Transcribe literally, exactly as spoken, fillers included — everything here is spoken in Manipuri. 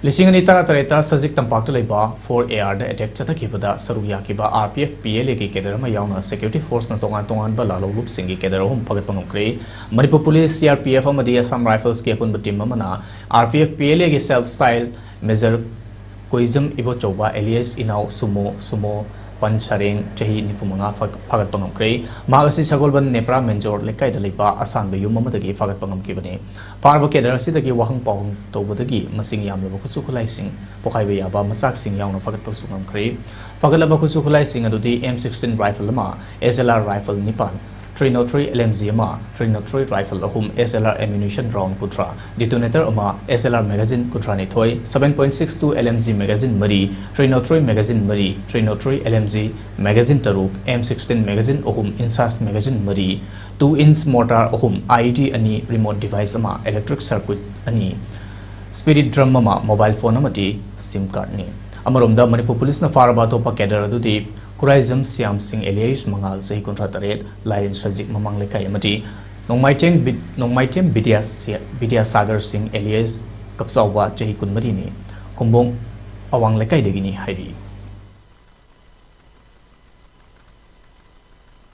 ꯂꯤꯁꯤꯡ ꯑꯅꯤ ꯇꯔꯥꯇꯔꯦꯠꯇ ꯁꯖꯤꯛ ꯇꯝꯄꯥꯛꯇ ꯂꯩꯕ ꯐꯣꯔ ꯑꯦ ꯑꯥꯔꯗ ꯑꯦꯇꯦꯛ ꯆꯠꯊꯈꯤꯕꯗ ꯁꯔꯨꯛ ꯌꯥꯈꯤꯕ R P F P L ꯑꯦꯒꯤ ꯀꯦꯗꯔ ꯑꯃ ꯌꯥꯎꯅ ꯁꯦꯀ꯭ꯌꯨꯔꯤꯇꯤ ꯐꯣꯔꯁꯅ ꯇꯣꯉꯥꯟ ꯇꯣꯉꯥꯟꯕ ꯂꯥꯜꯍꯧꯂꯨꯞꯁꯤꯡꯒꯤ ꯀꯦꯗꯔ ꯑꯍꯨꯝ ꯐꯒꯠꯄ ꯉꯝꯈ꯭ꯔꯦ꯫ Manipur police, C R P F ꯑꯃꯗꯤ ꯑꯁꯥꯝ ꯔꯥꯏꯐꯜꯁꯀꯤ ꯑꯄꯨꯟꯕ ꯇꯤꯝ ꯑꯃꯅ R P F P L ꯑꯦꯒꯤ ꯁꯦꯜꯐ ꯁ꯭ꯇꯥꯏꯜ ꯃꯦꯖꯔ ꯀꯣꯏꯖꯝ ꯏꯕꯣꯆꯧꯕ ꯑꯦꯂꯤꯌꯁ ꯏꯅꯥꯎ ꯁꯨꯃꯣ, ꯁꯨꯃꯣ ꯄꯟ ꯁꯔꯦꯡ, ꯆꯍꯤ ꯅꯤꯐꯨ ꯃꯉꯥ ꯐꯥ-, ꯐꯥꯒꯠꯄ ꯉꯝꯈ꯭ꯔꯦ꯫ ꯃꯍꯥꯛ ꯑꯁꯤ ꯁꯒꯣꯜꯕꯟ ꯅꯦꯄ꯭ꯔꯥ ꯃꯦꯟꯖꯣꯔ ꯂꯩꯀꯥꯏꯗ ꯂꯩꯕ ꯑꯁꯥꯟꯕ ꯌꯨꯝ ꯑꯃꯗꯒꯤ ꯐꯥꯒꯠꯄ ꯉꯝꯈꯤꯕꯅꯤ꯫ ꯐꯥꯔꯕ ꯀꯦꯗꯔ ꯑꯁꯤꯗꯒꯤ ꯋꯥꯍꯪ ꯄꯥꯎꯍꯪ ꯇꯧꯕꯗꯒꯤ ꯃꯁꯤꯡ ꯌꯥꯝꯂꯕ ꯈꯨꯠꯁꯨ ꯈꯨꯠꯂꯥꯏꯁꯤꯡ, ꯄꯣꯈꯥꯏꯕ ꯌꯥꯕ ꯃꯆꯥꯛꯁꯤꯡ ꯌꯥꯎꯅ ꯐꯥꯒꯠꯄꯁꯨ ꯉꯝꯈ꯭ꯔꯦ꯫ ꯐꯥꯒꯠꯂꯕ ꯈꯨꯠꯁꯨ ꯈꯨꯠꯂꯥꯏꯁꯤꯡ ꯑꯗꯨꯗꯤ ꯑꯦꯝ ꯁꯤꯛꯁꯇꯤꯟ ꯔꯥꯏꯐꯜ ꯑꯃ, ꯑꯦꯁ ꯑꯦꯜ ꯑꯥꯔ ꯔꯥꯏꯐꯜ ꯅꯤꯄꯥꯟ, three not three L M G ꯑꯃ, ꯊ꯭ꯔꯤ ꯅꯣꯠ ꯊ꯭ꯔꯤ ꯔꯥꯏꯐꯜ ꯑꯍꯨꯝ, S L R ammunition round ꯀꯨꯟꯊ꯭ꯔꯥ, ꯗꯤꯇꯣꯅꯦꯇꯔ ꯑꯃ, ꯑꯦꯁ ꯑꯦꯜ ꯑꯥꯔ ꯃꯦꯒꯥꯖꯤꯟ ꯀꯨꯟꯊ꯭ꯔꯥꯅꯤꯊꯣꯏ, seven point six two L M G magazine ꯃꯔꯤ, ꯊ꯭ꯔꯤ ꯅꯣꯠ ꯊ꯭ꯔꯤ ꯃꯦꯒꯥꯖꯤꯟ ꯃꯔꯤ, three not three L M G magazine ꯇꯔꯨꯛ, ꯑꯦꯝ ꯁꯤꯛꯁꯇꯤꯟ ꯃꯦꯒꯥꯖꯤꯟ ꯑꯍꯨꯝ, ꯏꯟꯁꯥꯁ ꯃꯦꯒꯥꯖꯤꯟ ꯃꯔꯤ, ꯇꯨ ꯏꯟꯆ ꯃꯣꯔꯇꯥꯔ ꯑꯍꯨꯝ, ꯑꯥꯏ ꯏ ꯗꯤ ꯑꯅꯤ, ꯔꯤꯃꯣꯠ ꯗꯤꯚꯥꯏꯁ ꯑꯃ, ꯏꯂꯦꯛꯇ꯭ꯔꯤꯛ ꯁꯔꯀ꯭ꯌꯨꯠ ꯑꯅꯤ, ꯁ꯭ꯄꯤꯔꯤꯠ ꯗ꯭ꯔꯝ ꯑꯃ, ꯃꯣꯕꯥꯏꯜ ꯐꯣꯟ ꯑꯃꯗꯤ ꯁꯤꯝ ꯀꯥꯔꯗꯅꯤ꯫ ꯑꯃꯔꯣꯝꯗ ꯃꯅꯤꯄꯨꯔ ꯄꯨꯂꯤꯁꯅ ꯐꯥꯔꯕ ꯑꯇꯣꯞꯄ ꯀꯦꯗꯔ ꯑꯗꯨꯗꯤ ꯈꯨꯔꯥꯏꯖꯝ ꯁ꯭ꯌꯥꯝ ꯁꯤꯡ ꯑꯦꯂꯤꯌꯥꯁ ꯃꯉꯥꯜ, ꯆꯍꯤ ꯀꯨꯟꯊ꯭ꯔꯥ ꯇꯔꯦꯠ, ꯂꯥꯏꯔꯦꯟ ꯁꯖꯤꯛ ꯃꯃꯥꯡ ꯂꯩꯀꯥꯏ ꯑꯃꯗꯤ ꯅꯣꯡꯃꯥꯏꯊꯦꯝ ꯕꯤ-, ꯅꯣꯡꯃꯥꯏꯊꯦꯝ ꯕꯤꯗ꯭ꯌꯥ-, ꯕꯤꯗ꯭ꯌꯥꯁꯥꯒꯔ ꯁꯤꯡ ꯑꯦꯂꯤꯌꯥꯁ ꯀꯞꯆꯥꯎꯕ, ꯆꯍꯤ ꯀꯨꯟꯃꯔꯤꯅꯤ, ꯈꯨꯝꯕꯣꯡ ꯑꯋꯥꯡ ꯂꯩꯀꯥꯏꯗꯒꯤꯅꯤ ꯍꯥꯏꯔꯤ꯫